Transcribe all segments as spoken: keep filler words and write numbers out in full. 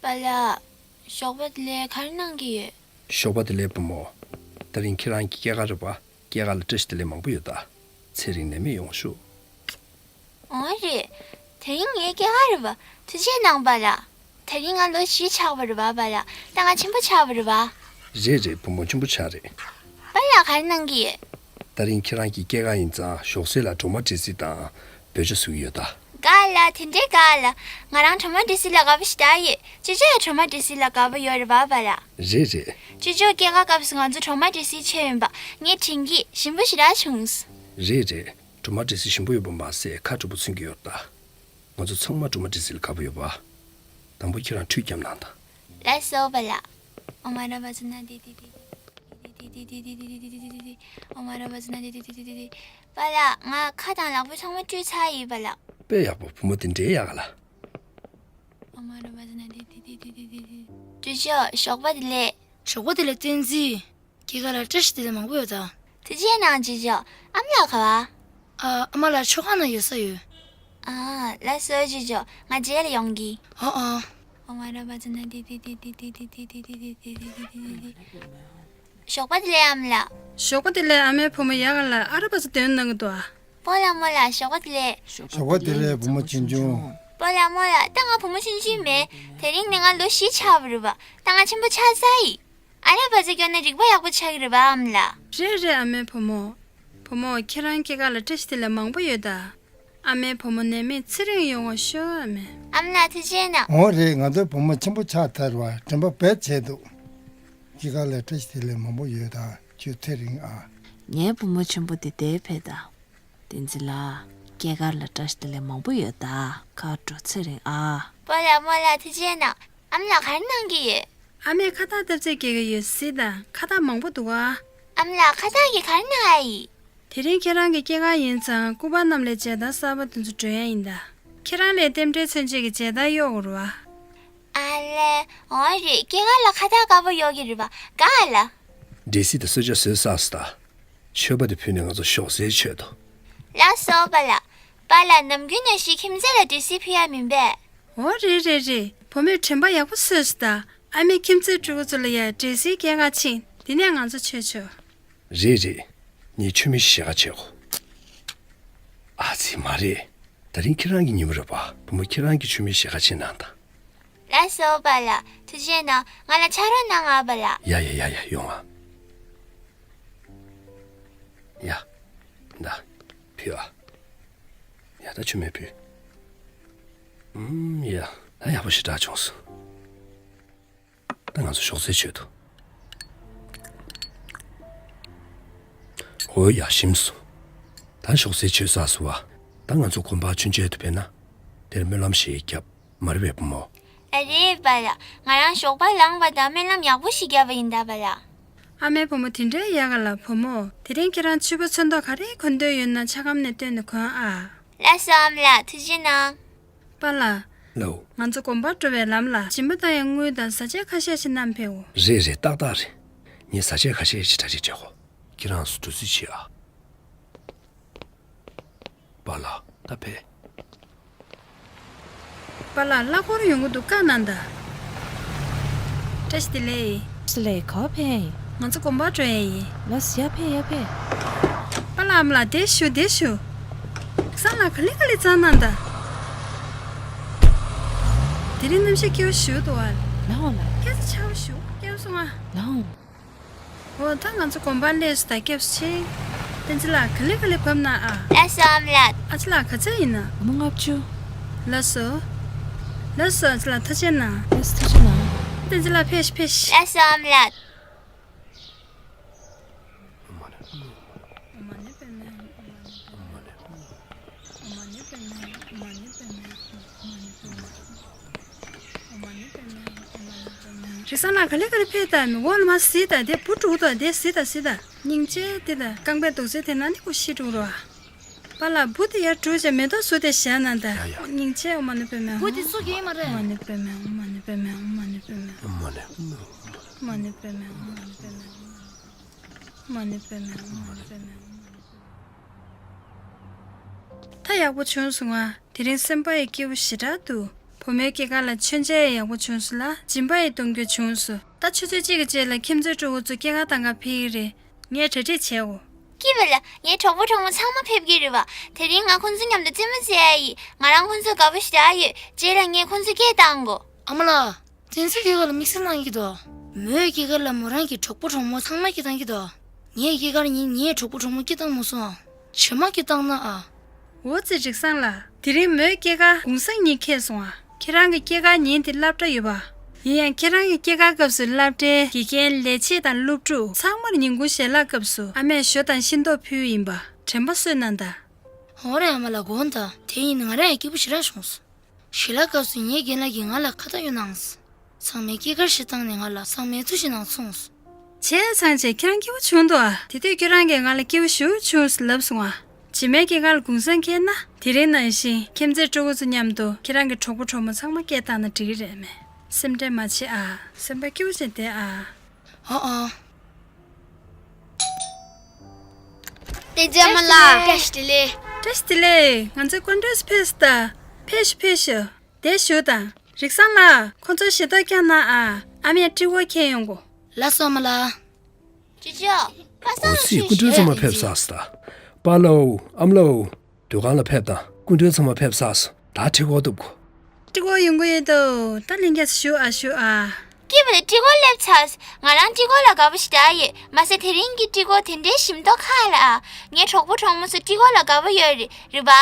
པཱ་ལགས། ཞོགས་པ་དེ་ལས་ག་རེ་གནང་གི་ཡོད། ཞོགས་པ་དེ་ལས་བུ་མོ། དེ་རིང་ཁྱེད་རང་གི་སྐྱེས་སྐར་རེད་པ། སྐྱེས་སྐར་ལ་བཀྲ་ཤིས་བདེ་ལེགས་མང་པོ་ཡོད་ད། ཚེ་རིང་ནད་མེད་ཡོང་བ་ཤོག་འོ་རེད། དེ་རིང་ངའི་སྐྱེས་སྐར་རེད་པ། ཐུགས་རྗེ་གནང་པཱ་ལགས། དེ་རིང་ང་ལོ་བཞི་ཆགས་པ་རེད་པ་པཱ་ལགས། ད་ང་ཆེན་པོ་ཆགས་པ་རེད་པ། རེད་རེད། བུ་མོ་ཆེན་པོ་ཆགས་རེད། པཱ་ལགས་ག་རེ་གནང་གི་ཡོད། དེ་རིང་ཁྱེད་རང་གི་སྐྱེས་སྐར་ཡིན་ཙང་ཞོགས་ཟས་ལ་གྲོ་མ་འབྲས་སིལ་དང་བོད་ཇ་བཟོ་གི་ཡོད་ད། དགའ་ལ་དེ་འདྲའི་དགའ་ལ། ང་རང་གྲོ་མ་འབྲས་སིལ་ལ་དགའ་པོ་ཞེ་དྲག་ཡོད། ཅོ་ཅོ་ཡང་གྲོ་མ་འབྲས་སིལ་ལ་དགའ་པོ་ཡོད་རེད་པ་པཱ་ལགས། རེད་རེད། ཅོ་ཅོ་སྐྱེས་སྐར་སྐབས་སུ་ང་ཚོ་གྲོ་མ་འབྲས་སིལ་མཆོད་ཡིན་པ། ངས་དྲན་གི་ཞིམ་པོ་ཞེ་དྲག་བྱུང་། རེད་རེད། གྲོ་མ་འབྲས་སིལ་ཞིམ་པོ་ཡོད་པ་མ་ཟད་ཁ་དྲོ་པོ་མཚོན་གྱི་ཡོད་ད། ང་ཚོ་ཚང་མ་གྲོ་མ་འབྲས་སིལ་ལ་དགའ་པོ་ཡོད་པ། དང་པོ་ཁྱེད་རང་ཁྲུས་བརྒྱབ་གནང་དང་། ལགས་སོ་པཱ་ལགས། ཨོ་མ་ར་བ་ཛ་ན་དི་དི་དི་དི་དི་དི་དི། ཨོ་མ་ར་བ་ཛ་ན་དི་དི་དི་དི་དི། པཱ་ལགས་ང་ཁ་དང་ལག་པ་ཚང་མ་བཀྲུས་ཚར་ཡིན་པཱ་ལགས། དཔེ་ཡག་པོ། བུ་མོ་དེ་འདྲའི་ཡག་ག་ལ། ཨོ་མ་ར་བ་ཛ་ན་དི་དི་དི་དི་དི་དི། ཅོ་ཅོ་ཞོགས་པ་བདེ་ལེགས། ཞོགས་པ་བདེ་ལེགས་བསྟན་འཛིན། སྐྱེས་སྐར་ལ་བཀྲ་ཤིས་བདེ་ལེགས་མང་པོ་ཡོད་ད། ཐུགས་རྗེ་གནང་ཅོ་ཅོ། ཨ་མ་ལགས་ག་བ། ཨ་ཨ་མ་ལགས་མཆོད་ཁང་ནང་ཡོད་ས་ཡོད། ཨ་ལགས་སོ་ཅོ་ཅོ། ང་རྗེས་ལ་ཡོང་གི། ཨ་ཨ། ཨོ་མ་ར་བ་ཛ་ན་དི་དི་དི་དི། ཞོགས་པ་བདེ་ལེགས་ཨ་མ་ལགས། ཞོགས་པ་བདེ་ལེགས། ཨ་མའི་བུ་མོ་ཡག་ག་ལ། ཨ་ར་བ་ཛ་དོན་གནང་གི་འདུག་ཨ། སྤོ་ལགས་རྨོ་ལགས་ཞོགས་པ་བདེ་ལེགས། ཞོགས་པ་བདེ་ལེགས་བུ་མོ་ཆུང་ཆུང་། སྤོ་ལགས་རྨོ་ལགས་ད་ང་བུ་མོ་ཆུང་ཆུང་མེད། དེ་རིང་ནས་ང་ལོ་བཞི་ཆགས་པ་རེད་པ། ད་ང་ཆེན་པོ་ཆགས་ཚར་ཡིན། ཨ་ར་བ་ཛ་སྐྱོར་ན་རིག་པ་ཡག་པོ་ཆགས་ཀྱི་རེད་པ་ཨ་མ་ལགས། རེད་རེད་ཨ་མའི་བུ་མོ། བུ་མོ་ཁྱེད་རང་སྐྱེས་སྐར་ལ་བཀྲ་ཤིས་བདེ་ལེགས་མང་པོ་ཡོད་ད། ཨ་མའི་བུ་མོ་ནད་མེད་ཚེ་རིང་ཡོང་བ་ཤོག་ཨ་མའི། ཨ་མ་ལགས་ཐུགས་རྗེ་གནང་། འོ་རེད། ང་ཚོའི་བུ་མོ་ཆེན་པོ་ཆགས་ཚར་བ་དྲན་པ་བེད་བྱས་འདུག་སྐྱེས་སྐར་ལ་བཀྲ་ཤིས་བདེ་ལེགས་མང་པོ་ཡོད་ད། ཁྱོད་ཚེ་རིང་ཨ། ངའི་བུ་མོ་ཆེན་པོ་དེ་དེ་ཕེབས་ད། བསྟན་འཛིན་ལགས། སྐྱེས་སྐར་ལ་བཀྲ་ཤིས་བདེ་ལེགས་མང་པོ་ཡོད་ད། ཁ་དྲོ་ཚེ་རིང་ཨ། སྤོ་ལགས་རྨོ་ལགས་ཐུགས་རྗེ་གནང་། ཨ་མ་ལགས་ག་རེ་གནང་གི་ཡོད། ཨ་མས་ཁ་བཏགས་བཏབ་ཚད་རྒྱག་གི་ཡོད་གཟིགས་དང་། ཁ་བཏགས་མང་པོ་འདུག་ཨ། ཨ་མ་ལགས་ཁ་བཏགས་ཀྱིས་ག་རེ་གནང་ཨ་ཡིན། དེ་རིང་ཁྱེད་རང་གི་སྐྱེས་སྐར་ཡིན་ཙང་སྐུ་པར་རྣམས་ལས་མཇལ་དར་གསར་པ་དེ་ཚོ་སྒྲོན་ཡ་ཡིན་ད། ཁྱེད་རང་ལས་རྟེན་འབྲེལ་མཚོན་བྱེད་ཀྱི་མཇལ་དར་གཡོག་དགོས་རེད་བ། ཨ་ལས། འོ་རེད། སྐྱེས་སྐར་ལ་ཁ་བཏགས་དཀར་པོ་གཡོག་གི་རེད་བ། ག་ལ། འབྲས་སིལ་དང་གསོལ་ཇ་བཟོས་ཚར་སོང་ད། མཆོད་པ་དེ་ཕུལ་ནས་ང་ཚོ་ཞོགས་ཟས་མཆོད་དོ། ལགས་སོ་པཱ་ལགས། པཱ་ལགས་ནམ་རྒྱུན་ནང་བཞིན་ཁྱིམ་མཚེས་ལ་འབྲས་སིལ་ཕུལ་ཡ་མིན་པས། འོ་རེད་རེད་རེད། བུ་མོས་དྲན་པ་ཡག་པོ་བཟོས་སོང་ད། ཨ་མས་ཁྱིམ་མཚེས་ཕྲུ་གུ་ཚོ་ལ་ཡ་འབྲས་སིལ་སྐྱེལ་ག་ཕྱིན། དེ་ནས་ང་ཚོ་མཆོད་ཆོག་རེད་རེད། ངས་མཆོད་མེ་ཞིག་བཞེས་ག་བྱེད་གོ། ཨ་ཙི་མ་རེད། དེ་རིང་ཁྱེད་རང་གི་ཉིན་མོ་རེད་པ། བུ་མོ་ཁྱེད་རང་གིས་མཆོད་མེ་བཞེས་ག་ཕྱིན་གནང་དང་། ལགས་སོ་པཱ་ལགས། ཐུགས་རྗེ་གནང་། ང་ལ་ཕྱག་རོགས་གནང་ཨ་པཱ་ལགས། ཡ་ཡ་ཡ་ཡ་ཡོང་ཨ། ཡ། ད། ཕུལ་ཨ། ཡ་ད་མཆོད་མེ་ཕུལ། ཨུམ་ཡ། ད་ཡག་པོ་ཞེ་དྲག་བྱུང་སོང་། ད་ང་ཚོ་ཞོགས་ཟས་མཆོད་དོ། འོ་ཡ་ཞིམ་སོང་། ད་ཞོགས་ཟས་མཆོད་ཚར་སོང་བ། ད་ང་ཚོ་དགོན་པར་མཆོད་མཇལ་དུ་ཕེབས་ན། དེར་སྨོན་ལམ་ཞིག་བརྒྱབ། མ་རེད་པས་བུ་མོ། ཨ་རེད་པཱ་ལགས། ང་རང་ཞོགས་པ་ལངས་པ་དང་སྨོན་ལམ་ཡག་པོ་ཞིག་བརྒྱབ་པ་ཡིན་ད་པཱ་ལགས། ཨ་མའི་བུ་མོ་དེ་འདྲའི་ཡག་ག་ལ་བུ་མོ། དེ་རིང་ཁྱེད་རང་ཕྱུ་པ་ཚོན་མདོག་ག་རེ་གོན་འདོད་ཡོད་ན་ཆ་སྒམ་ནས་བཏོན་ནས་གོན་ཨ། ལགས་སོ་ཨ་མ་ལགས། ཐུགས་རྗེ་གནང་། པཱ་ལགས། ལའོ། ང་ཚོ་དགོན་པར་འགྲོ་བའི་ལམ་ལ་སྦྱིན་པ་བཏང་ཡའི་དངུལ་དང་བཟའ་ཆས་ཁ་ཤས་ཤིག་བསྣམས་ཕེབས་འོ། རེད་རེད། ཏག་ཏག་རེད། ངས་བཟའ་ཆས་ཁ་ཤས་ཅིག་གྲ་སྒྲིག་བྱེད་གོ། ཁྱེད་རང་ཚོ་འགྲོ་རྩིས་བྱེད་ཨ། པཱ་ལགས་ད་ཕེབས། པཱ་ལགས་གླ་འཁོར་ཡོང་གི་འདུག་བཀའ་གནང་དང་། བཀྲ་ཤིས་བདེ་ལེགས། བཀྲ་ཤིས་བདེ་ལེགས། ག་པར་ཕེབས་ཡིན། ང་ཚོ་དགོན་པར་འགྲོ་ཡ་ཡིན། ལགས་སོ་ཡར་ཕེབས་ཡར་ཕེབས། པཱ་ལགས་ཨ་མ་ལགས་འདིར་བཞུགས་འདིར་བཞུགས། སང་ལ་ག་ལེ་ག་ལེ་བྱས་གནང་དང་། དེ་རིང་གནམ་གཤིས་སྐྱིད་པོ་ཞེ་པོ་འདུག་ཨ། ལགས་འོང་ལགས། སྐྱིད་པོ་ཆགས་པོ་ཞེ་པོ། སྐྱིད་པོ་སོང་ཨ། ལགས་འོང་། འོ་ད་ང་ཚོ་དགོན་པར་སླེབས་སོང་ད། སྐྱབས་སུ་མཆི། བསྟན་འཛིན་ལགས་ག་ལེ་ག་ལེ་བབས་གནང་ཨ། ལགས་སོ་ཨ་མ་ལགས། ཨ་ཅེ་ལགས་ག་ཚོད་ཡིན་ན། སྒོར་མོ་ལྔ་བཅུ། ལགས་སོ། ལགས་སོ་ཨ་ཅེ་ལགས་ཐུགས་རྗེ་གནང་། ལགས་སོ་ཐུགས་རྗེ་གནང་། བསྟན་འཛིན་ལགས་ཕེབས་ཤིག་ཕེབས་ཤིག་ལགས་སོ་ཨ་མ་ལགས། རེས་གཟའ་ལ་ག་ལེ་ག་ལེ་ཕེབས་དང་། མི་འོག་ལ་མ་གཟིགས་དང་། དེ་བུ་དཀྲུགས་དང་། དེ་གཟིགས་དང་གཟིགས་དང་། སྙིང་རྗེ་དེ་དང་རྐང་པའི་རྡོག་རྫིས་དེ་ན་ནི་ཁོ་ཤི་འགྲོ་རོ། པཱ་ལགས་བུ་དེ་ཡར་དཀྲུགས་བྱས་མེ་ཏོག་བསུ་དེ་བཞག་གནང་དང་། ཡ་ཡ། སྙིང་རྗེ། ཨོཾ་མ་ཎི་པདྨེ་ཧཱུྃ། བུ་དེ་བསུ་གི་ཡོད་མ་རེད། ཨོཾ་མ་ཎི་པདྨེ་ཧཱུྃ། ཨོཾ་མ་ཎི་པདྨེ་ཧཱུྃ། ཨོཾ་མ་ཎི་པདྨེ་ཧཱུྃ། ཨོཾ་མ་ཎི་པདྨེ་ཧཱུྃ། ཨོཾ་མ་ཎི་པདྨེ་ཧཱུྃ། ཨོཾ་མ་ཎི་པདྨེ་ཧཱུྃ། ཨོཾ་མ་ཎི་པདྨེ་ཧཱུྃ། ཨོཾ་མ་ཎི་པདྨེ་ཧཱུྃ། ད་ཡག་པོ་བྱུང་སོང་ང་། དེ་རིང་སེམས་པ་ཡང་སྐྱིད་པོ་ཞེ་དྲག་འདུག་བུ་མོའི་སྐྱེས་སྐར་ལ་མཆོད་མཇལ་ཡག་པོ་བྱུང་སོང་ལ། སྦྱིན་པ་ཡང་གཏོང་རྒྱུ་བྱུང་སོང་། ད་ཆུ་ཚོད་གཅིག་གི་རྗེས་ལ་ཁྱིམ་མཚེས་སྤྲུལ་སྐུ་ཚོ་སྐྱེས་སྐར་གཏོང་ག་ཕེབས་ཀྱི་རེད། ངས་གྲ་སྒྲིག་བྱེད་དགོས། ཀྱི་བ་ལ། ངའི་གྲོགས་པོ་གྲོགས་མོ་ཚང་མ་ཕེབས་ཀྱི་རེད་བ། དེ་རིང་ང་ཁོང་ཚོ་མཉམ་དུ་རྩེད་མོ་རྩེ་ཡ་ཡིན། ང་རང་ཁོང་ཚོ་དགའ་པོ་ཞེ་དྲག་ཡོད། རྗེས་ལ་ངས་ཁོང་ཚོ་སྐད་བཏང་དགོས། ཨ་མ་ལགས། བསྟན་འཛིན་སྐྱེས་སྐར་ལ་དམིགས་བསལ་གནང་གི་འདུག་མོའི་སྐྱེས་སྐར་ལ་མོ་རང་གི་གྲོགས་པོ་གྲོགས་མོ་ཚང་མ་སྐད་བཏང་གི་འདུག་ངའི་སྐྱེས་སྐར་ཉིན་ངའི་གྲོགས་པོ་གྲོགས་མོ་སྐད་བཏང་མ་སོང་ཨ། བྱེ་མ་སྐད་བཏང་ན་ཨ། འོ་ཙི་རིག་བཟང་ལགས། དེ་རིང་མོའི་སྐྱེས་སྐར་གུང་སེང་ཉིན་འཁེལ་སོང་ཨ། ཁྱེད་རང་གི་སྐྱེས་སྐར་ཉིན་དེ་སློབ་གྲྭ་ཡོད་པ། ཡིན་ཡང་ཁྱེད་རང་གི་སྐྱེས་སྐར་སྐབས་སུ་སློབ་གྲྭའི་དགེ་རྒན་ལས་བྱེད་དང་སློབ་ཕྲུག་ཚང་མར་ཉིན་གུང་ཞལ་ལག་སྐབས་སུ་ཨ་མས་ཞོ་དང་ཤིང་ཏོག་ཕུལ་ཡིན་པ། དྲན་པ་གསོས་གནང་དང་། འོ་རེད་ཨ་མ་ལགས། དགོངས་དག་དེ་ཡིན་ང་རང་ཡང་སྐྱིད་པོ་ཞེ་དྲག་བྱུང་སོང་། ཞལ་ལག་སྐབས་སུ་ངའི་རྒན་ལགས་ཀྱིས་ང་ལ་ཁ་བཏགས་གཡོག་གནང་སོང་། ཚང་མས་སྐྱེས་སྐར་ཞིག་བཏང་ནས་ང་ལ་ཚང་མས་ཐུགས་ཞིག་གནང་སོང་། བྱས་ཙང་བྱས་ཁྱེད་རང་སྐྱིད་པོ་བྱུང་འདུག་ཨ། དེ་དུས་ཁྱོད་རང་གིས་ང་ལ་སྐྱིད་པོ་ཞེ་པོ་བྱུང་ཟེར་ལབ་སོང་ཨ། རྗེས་མའི་སྐྱེས་སྐར་ལ་གུང་སེང་འཁེལ་ན་དེ་རིང་ནང་བཞིན་ཁྱིམ་མཚེས་སྤྲུལ་སྐུ་ཚོ་མཉམ་དུ་ཁྱེད་རང་གི་གྲོགས་པོ་གྲོགས་མོ་ཚང་མ་སྐད་བཏང་ན་འགྲིག་གི་རེད་མེ། སེམས་ཁྲལ་མ་བྱེད་ཨ། སེམས་པ་སྐྱིད་པོ་བྱས་བསྡད་ཨ། ཨ་ཨ། བསྟན་འཛིན་ཨ་མ་ལགས། བཀྲ་ཤིས་བདེ་ལེགས། བཀྲ་ཤིས་བདེ་ལེགས། ང་ཚོའི་སྐུ་མགྲོན་ཕེབས་སོང་ད། ཕེབས་ཤོག་ཕེབས་ཤོག་དེར་བཞུགས་དང་། རིག་བཟང་ལགས། ཁོང་ཚོར་ཞལ་ཏོག་བཀྱག་གནང་ཨ། ཨ་མས་སྤྲི་གོར་འཁྱེར་ཡོང་གོ། ལགས་སོ་ཨ་མ་ལགས། ཅོ་ཅོ། པ་སངས། འོ་ཙི་སྐུ་མགྲོན་ཚང་མ་ཕེབས་ཚར་སོང་ད། པཱ་ལགས། ཨ་མ་ལགས། སྡོད་ཁང་ལ་ཕེབས་དང་། སྐུ་མགྲོན་ཚང་མ་ཕེབས་ཚར་སོང་། ད་སྤྲི་གོར་གཏུབ་དགོས། སྤྲི་གོར་ཡོང་གི་ཡོད་དོ། ད་ལྷན་རྒྱས་བཞུགས་ཨ་བཞུགས་ཨ། སྐྱིད་པ་ལ་སྤྲི་གོར་སླེབས་ཚར། ང་རང་སྤྲི་གོར་ལ་དགའ་པོ་ཞེ་དྲག་ཡོད། མ་ཟད་དེ་རིང་གི་སྤྲི་གོར་དེ་འདྲའི་ཞིམ་མདོག་ཁ་ལ་ཨ། ངའི་གྲོགས་པོ་གྲོགས་མོ་ཚོ་སྤྲི་གོར་ལ་དགའ་པོ་ཡོད་རེད་རེད་པ།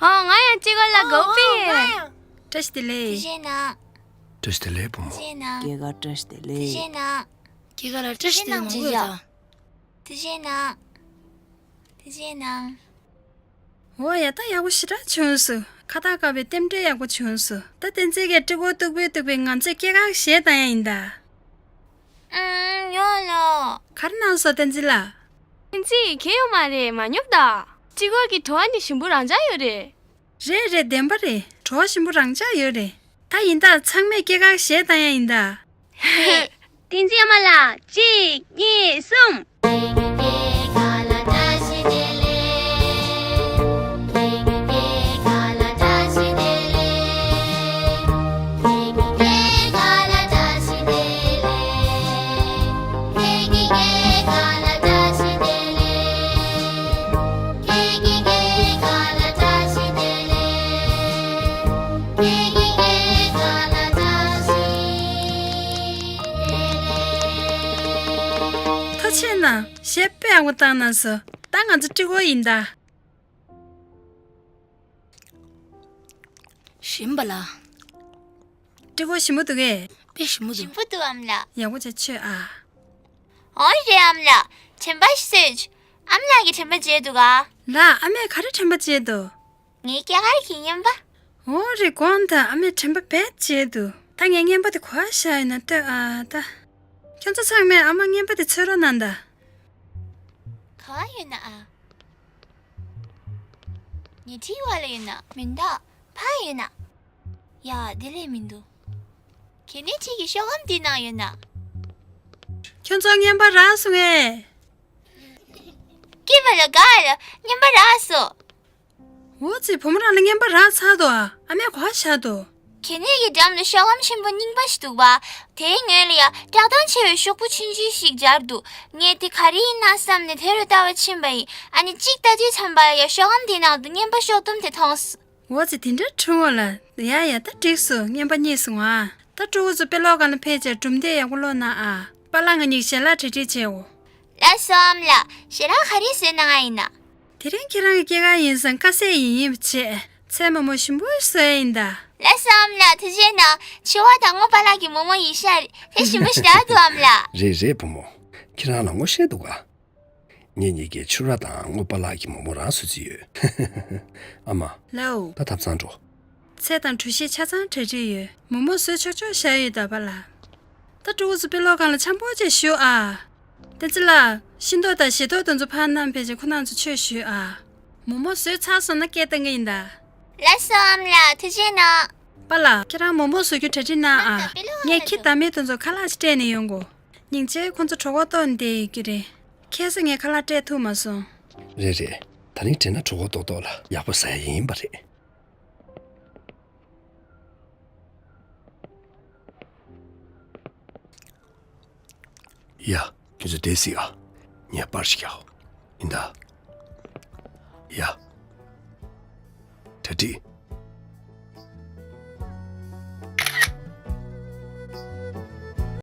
ཨོ་ང་ཡང་སྤྲི་གོར་ལ་དགའ་པོ་ཡོད། བཀྲ་ཤིས་བདེ་ལེགས། བཀྲ་ཤིས་བདེ་ལེགས་བུ་མོ། བཀྲ་ཤིས་བདེ་ལེགས། སྐྱེས་སྐར་བཀྲ་ཤིས་བདེ་ལེགས། སྐྱེས་སྐར་ལ་བཀྲ་ཤིས་བདེ་ལེགས་མང་པོ་ཡོད་ད། ཐུགས་རྗེ་གནང་། ཐུགས་རྗེ་གནང་། འོ་ཡ་ད་ཡག་པོ་ཞེ་དྲག་བྱུང་སོང་། ཁ་བཏགས་བཀབ་པའི་རྟེན་འབྲེལ་ཡག་པོ་བྱུང་སོང་། ད་བསྟན་འཛིན་གྱིས་སྤྲི་གོར་གཏུབ་པའི་གཏུབ་པའི་ང་ཚོས་སྐྱེས་སྐར་གཞས་བཏང་ཡ་ཡིན་ད། ཨུམ་ཡོང་ལོ། ག་རེ་གནང་སོང་བསྟན་འཛིན་ལགས། བསྟན་འཛིན་གང་ཡང་མ་རེད་མ་ཉོབ་ད། སྤྲི་གོར་གྱི་བྲོ་བ་ནི་ཞིམ་པོ་རང་འཇགས་ཡོད་རེད། རེད་རེད་བདེན་པ་རེད། བྲོ་བ་ཞིམ་པོ་རང་འཇགས་ཡོད་རེད། ད་ཡིན་ད་ཚང་མས་སྐྱེས་སྐར་གཞས་བཏང་ཡ་ཡིན་ད། བསྟན་འཛིན་ཨ་མ་ལགས། གཅིག་གཉིས་གསུམ། ཐུགས་རྗེ་གནང་། གཞས་དཔེ་ཡག་པོ་བཏང་གནང་སོང་། ད་ང་ཚོ་སྤྲི་གོར་ཡིན་ད། ཞིམ་པ་ལ། སྤྲི་གོར་ཞིམ་པོ་འདུག་གས། དཔེ་ཞིམ་པོ་འདུག་ཞིམ་པོ་འདུག་ཨ་མ་ལགས། ཡག་པོ་བྱས་མཆོད་ཨ། འོ་རེད་ཨ་མ་ལགས། དྲན་པ་ཞིག་གསོས། ཨ་མ་ལགས་ཀྱིས་དྲན་པ་བརྗེད་འདུག་ག་ལགས་ཨ་མས་ག་རེ་དྲན་པ་བརྗེད་འདུག་ངའི་སྐྱེས་སྐར་གྱི་རྔན་པ། འོ་རེད་དགོངས་དག་ཨ་མས་དྲན་པ་རྦད་བརྗེད་འདུག་ད་ངའི་རྔན་པ་དེ་ག་པར་བཞག་ཡོད་ན་ལྟོས་ཨ་ད། ཁྱོད་ཚོ་ཚང་མས་ཨ་མར་རྔན་པ་དེ་འཚོལ་རོགས་གནང་ད། ག་པར་ཡོད་ན་ཨ། ཉལ་ཁྲིའི་འོག་ལ་ཡོད་ན། མི་འདུག་ཕར་ཡོད་ན། ཡ་དེ་ལས་མི་འདུག་གད་སྙིགས་ཁྲི་གི་ཤོག་སྒམ་དེའི་ནང་ཡོད་ན། ཁྱོད་ཚོ་རྔན་པ་རག་སོང་ངས། སྐྱིད་པ་ལ་དགའ་ལ་རྔན་པ་རག་སོང་། འོ་ཙི་བུ་མོ་རང་ལ་རྔན་པ་རག་ཚར་འདུག་ཨ། ཨ་མས་ག་པར་བཞག་འདུག་གད་སྙིགས་ཀྱི་འགྲམ་ལ་ཤོག་སྒམ་ཆེན་པོ་རྙིང་པ་ཞིག་འདུག་པ། དེའི་ངོས་ལ་ཡ་བཀྲག་མདངས་ཆེ་བའི་ཤོག་བུ་ཆུང་ཆུང་ཞིག་སྦྱར་འདུག་ངས་དེ་ག་རེ་ཡིན་ན་བསམ་ནས་དེ་རུ་ལྟ་བར་ཕྱིན་པ་ཡིན། ཨ་ནི་གཅིག་ལྟ་དུས་ཙམ་པ་ལ་ཡ་ཤོག་སྒམ་དེའི་ནང་དུ་རྔན་པ་ཤོག་དུམ་དེ་མཐོང་སོང་། འོ་ཙི་དེ་འདྲ་བྱུང་བ་ལ། ཡ་ཡ་ད་འགྲིག་སོང་། རྔན་པ་རྙེད་སོང་ཨ། ད་སྤྲུལ་སྐུ་ཚོ་དཔེ་ཀློག་ཁང་ལ་ཕེབས་བྱས་གྲུབ་འབྲས་ཡག་པོ་ཀློག་གནང་ཨ། པཱ་ལགས་ང་གཉིས་ཞལ་ལག་གྲ་སྒྲིག་བྱེད་འོ། ལགས་སོ་ཨ་མ་ལགས། ཞལ་ལག་ག་རེ་བཟོས་གནང་ཨ་ཡིན་ན། དེ་རིང་ཁྱེད་རང་གི་སྐྱེས་སྐར་ཡིན་ཙང་དཀར་ཟས་ཡིན་ཡིན་པ་བྱས། ཚལ་མོག་མོག་ཞིམ་པོ་བཟོས་ཡིན་ད། ལགས་སོ་ཨ་མ་ལགས། ཐུགས་རྗེ་གནང་། འཕྱི་བ་དང་སྔོ་པཱ་ལགས་ཀྱི་མོག་མོག་ཡིན་ཤག་རེད། དེ་ཞིམ་པོ་ཞེ་དྲག་འདུག་ཨ་མ་ལགས། རེད་རེད་བུ་མོ། ཁྱེད་རང་ལ་ངོ་ཤེས་འདུག་ག་ངེད་གཉིས་ཀྱིས་ཕྱུར་ར་དང་སྔོ་པཱ་ལགས་ཀྱི་མོག་མོག་རང་བཟོ་རྩིས་ཡོད། ཨ་མ། ལའོ། ད་ཐབ་ཚང་འགྲོ། ཚལ་དང་གྲོ་ཞིབ་ཆ་ཚང་གྲ་སྒྲིག་ཡོད། མོག་མོག་བཟོས་ཆོག་ཆོག་བཞག་ཡོད་ད་པཱ་ལགས། ད་སྤྲུལ་སྐུ་ཚོ་དཔེ་ཀློག་ཁང་ལ་འཆམ་པོ་བྱས་བཞུགས་ཨ། བསྟན་འཛིན་ལགས། ཤིང་ཏོག་དང་ཞལ་ཏོག་དེ་ཚོ་ཕར་བསྣམས་ཕེབས་བྱས་ཁོ་རང་ཚོ་ཆོས་ཞུས་ཨ། མོག་མོག་བཟོས་ཚར་སོང་ན་སྐད་བཏང་གི་ཡིན་ད། ལགས་སོ་ཨ་མ་ལགས། ཐུགས་རྗེ་གནང་། པཱ་ལགས། ཁྱེད་རང་མོག་མོག་བཟོ་རྒྱུ་གྲ་སྒྲིག་གནང་ཨ། ང་ད་དཔེ་ཀློག་ཁང་ལ་འགྲོ། ངས་ཁྱི་དང་མི་དེ་ཚོ་ཁ་ལག་ཅིག་སྤྲད་ནས་ཡོང་གོ། སྙིང་རྗེ། ཁོ་ཚོ་གྲོད་ཁོག་ལྟོགས་ནས་བསྡད་ཡོད་ཀྱི་རེད། ཁ་སང་ངས་ཁ་ལག་སྤྲད་ཐུབ་མ་སོང་། རེད་རེད། ད་རིང་དྲན་ན་གྲོད་ཁོག་ལྟོགས་ལྟོགས་ལ་ཡག་པོ་ཟ་ཡ་ཡིན་པ་རེད། ཡ། ཁྱོད་ཚོ་བསྡད་སྲིད་ཨ། ངས་པར་ཞིག་རྒྱག་ཡིན་ད། ཡ། གྲ་སྒྲིག